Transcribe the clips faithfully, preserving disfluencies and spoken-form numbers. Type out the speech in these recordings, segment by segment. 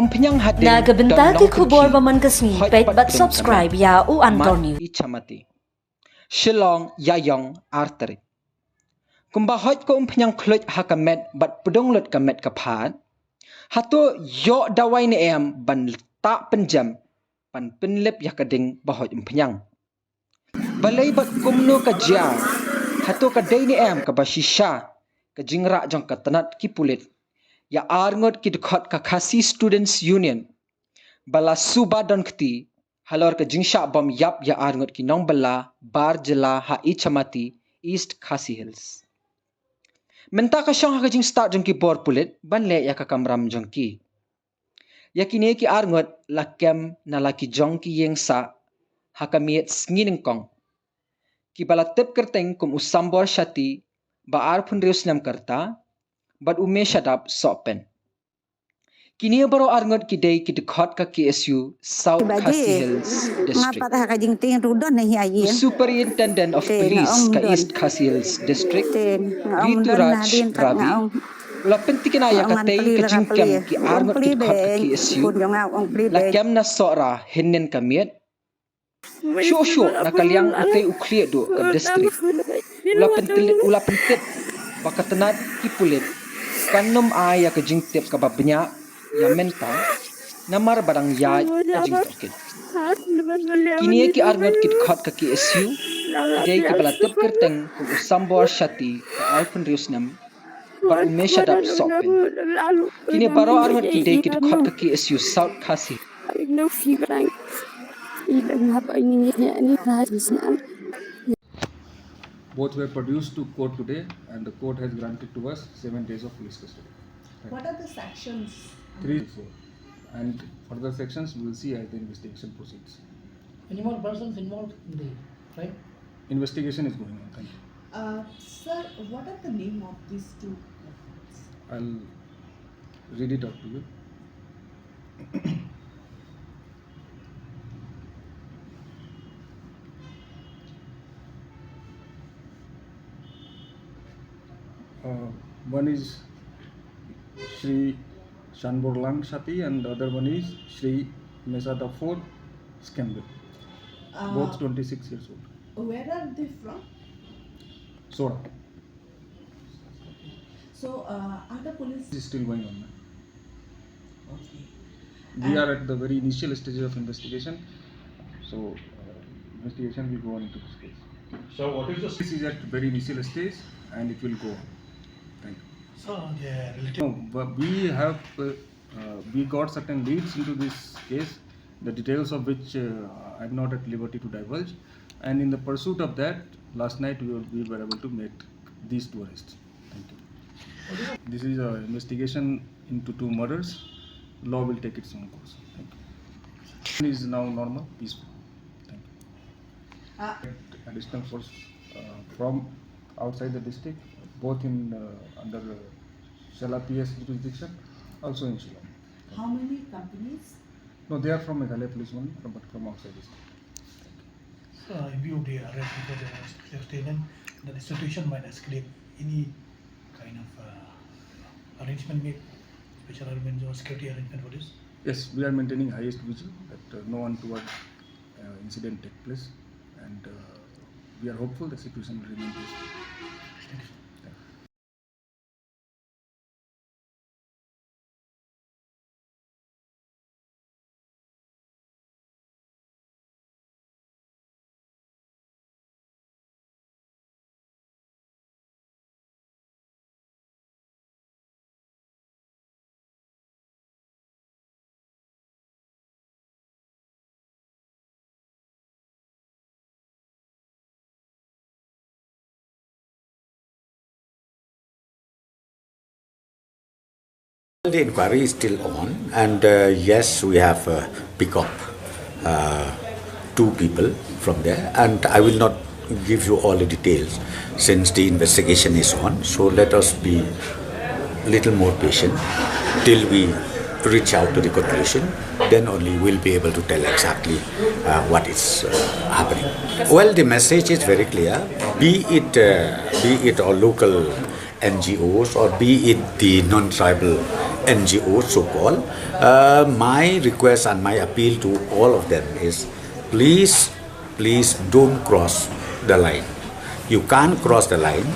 Umphniang hadien. Na ka bynta ki khubor ba man ka sngi, peit bad subscribe ïa U Anchor News. Ichamati. Shillong, Ïaïong, artari. Kumba hoi ka umphniang khluit ha ka met bad pdung lut ka met ka phad, hato ïoh dawai ne em ban ktah pynjem ban pynlip ïa ka ding ba hoi umphniang? Balei bad kumno ka jia? Hato ka dei ne em kaba shisha ka jingrah jong ka tnat ki pulit ïa arngut ki dkhot ka Khasi Students Union ba la suba don kti halor ka jingshah bom ïap ïa arngut ki nongbylla bar jylla ha Ichamati, East Khasi Hills? Mynta ka shong ha ka jingstad jong ki bor pulit ban leh ïa ka kamram jong ki. Ïa kine ki arngut la kem na la ki jong ki ïing sah ha ka miet sngi nyngkong, kiba la tip kyrteng kum u Sambor Shati ba arphew hynriew snem ka rta bad u Meshadap Sohpen. Kine baroh arngut ki dei ki dkhot ka K S U South Khasi Hills District. U Superintendent of Police ka East Khasi Hills District, Rituraj Ravi, u la pynthikna ïa katei ka jingkem ki arngut ki dkhot ka K S U la kem na Sohra hynnin ka miet. Shuh shuh na ka liang utei u khlieh duh ka district, u la pyntip, u la pyntip ba ka tnat ki pulit kan nym ai ïa ka jingtip kaba bniah ïa mynta namar ba dang ïaid ka jingtohkit. Kine ki arngut ki dkhot ka K S U ki dei kiba la tip kyrteng kum u Sambor Shati ba arphew hynriew snem bad u Meshadap Sohpen. Kine baroh arngut ki dei ki dkhot ka K S U South Khasi. Both were produced to court today and the court has granted to us seven days of police custody. What are the sections? Three, four. And further sections we will see as the investigation proceeds. Any more persons involved in the crime? Investigation is going on. Thank you. Uh, sir, what are the name of these two culprits? I'll read it out to you. Uh, one is Shri Shanborlang Shati and the other one is Shri Mesadafor Skembe. Uh, both twenty-six years old. Where are they from? Sohra. So, uh, are the police... It is still going on, ma'am. Okay. We are at the very initial stages of investigation. So, uh, investigation will go on into this case. So, what is the... This is at very initial stage and it will go on. Thank you. So, the relative... No, but we have, uh, uh, we got certain leads into this case, the details of which, uh, I'm not at liberty to divulge. And in the pursuit of that, last night we were, we were able to make these two arrests. Thank you. This is an investigation into two murders. Law will take its own course. Thank you. Is now normal, peaceful. Thank you. Uh, additional force, uh, from outside the district, both in, uh, under, uh, Shella P S jurisdiction, also in Shillong. How many companies? No, they are from Meghalaya Police only, from, but from outside the state. So, in view of the arrest before the arrest, clear statement that the situation might escalate, any kind of, uh, arrangement made, special arrangement or security arrangement for this? Yes, we are maintaining highest vigil that, uh, no untoward, uh, incident take place, and, uh, we are hopeful the situation will remain peaceful. Thank you, sir. Thank you. The inquiry is still on, and, uh, yes, we have, uh, picked up, uh, two people from there, and I will not give you all the details since the investigation is on. So let us be little more patient till we reach out to the conclusion. Then only we'll be able to tell exactly, uh, what is, uh, happening. Well, the message is very clear. Be it, uh, be it our local N G Os or be it the non-tribal N G O so-called. Uh, my request and my appeal to all of them is, please, please don't cross the line. You can't cross the line.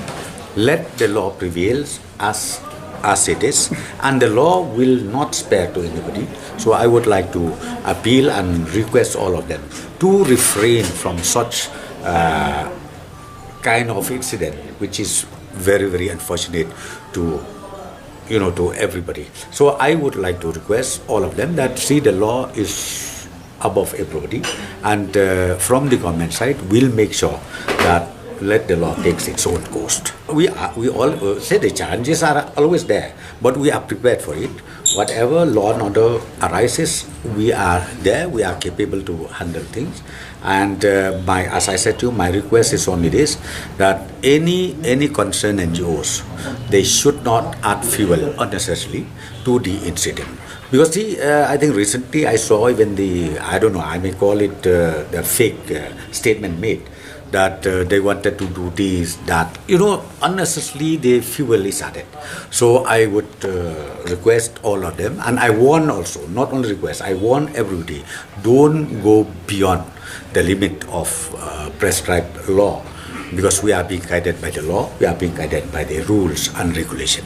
Let the law prevail as as it is, and the law will not spare to anybody. So I would like to appeal and request all of them to refrain from such uh, kind of incident, which is very, very unfortunate to, you know, to everybody. So I would like to request all of them that, see, the law is above everybody, and uh, from the government side, we'll make sure that let the law takes its own course. We are, we all uh, say the challenges are always there, but we are prepared for it. Whatever law and order arises, we are there, we are capable to handle things. And uh, my, as I said to you, my request is only this, that any any concerned N G Os, they should not add fuel unnecessarily to the incident. Because, see, uh, I think recently I saw even the, I don't know, I may call it uh, the fake uh, statement made that uh, they wanted to do this, that, you know, unnecessarily the fuel is added. So I would uh, request all of them, and I warn also, not only request, I warn everybody, don't go beyond the limit of uh, prescribed law, because we are being guided by the law, we are being guided by the rules and regulation.